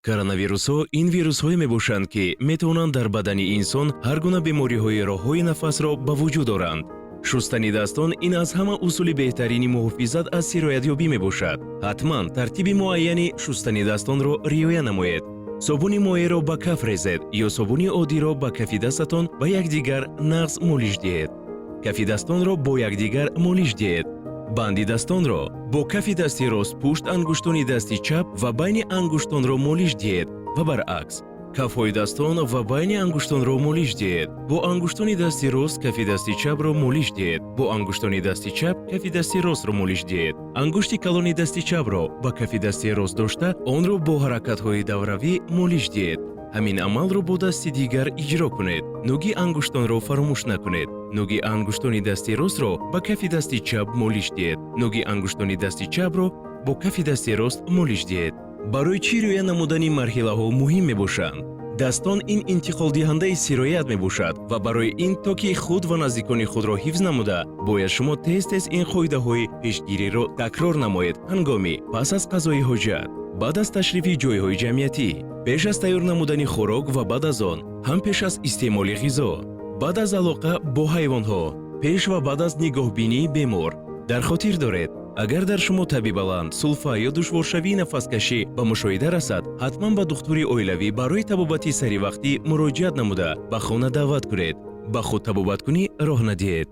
Коронавирусҳо ин вирусҳое мебошанд, ки метавонанд дар бадани инсон ҳар гуна бемориҳои роҳҳои нафасро ба вуҷуд оранд. Шустани дастон ин аз ҳама усули беҳтарини муҳофизат аз сироятёбӣ мебошад. Ҳатман тартиби муайяни шустани дастонро риоя намоед. Собуни моеъро ба каф резед ё собуни оддиро ба кафи дастатон ба якдигар нағз молиш диҳед. Кафи дастонро бо якдигар молиш диҳед. Банди дастонро бо кафи дасти рост пушт ангуштони дасти чап ва байни ангуштонро молиш диҳед ва баръакс. Кафҳои дастон ва байни ангуштонро молиш диҳед. Бо ангуштони дасти рост кафи дасти чапро молиш диҳед. Бо ангуштони дасти чап кафи дасти ростро молиш диҳед. Ангушти калони дасти чапро ба кафи дасти рост дошта, онро бо ҳаракатҳои давравӣ молиш диҳед. Ҳамин амалро бо дасти дигар иҷро кунед. Нуги ангуштонро фаромӯш накунед. Нуги ангуштони дасти ростро ба кафи дасти чап молиш диҳед. Нуги ангуштони дасти чапро бо кафи дасти рост молиш диҳед. Барои чӣ риоя намудани марҳилаҳо муҳим мебошанд? Дастон ин интиқолдиҳандаи сироят мебошад ва барои ин то ки худ ва наздикони худро ҳифз намуда, бояд шумо тез-тез ин қоидаҳои пешгириро такрор намоед. Ҳангоми пас аз қазои ҳоҷат, баъд аз ташрифи ҷойҳои ҷамъиятӣ, пеш аз тайёр намудани хӯрок ва баъд аз он, ҳам пеш аз истеъмоли ғизо, баъд аз алоқа бо ҳайвонҳо, пеш ва баъд аз нигоҳбинии бемор. Дар хотир доред, агар дар шумо таби баланд, сулфа ё душворшавии нафаскашӣ ба мушоҳида расад, ҳатман ба духтури оилавӣ барои табобати саривақтӣ муроҷиат намуда, ба хона даъват кунед. Ба худ табобаткунӣ роҳ надиҳед.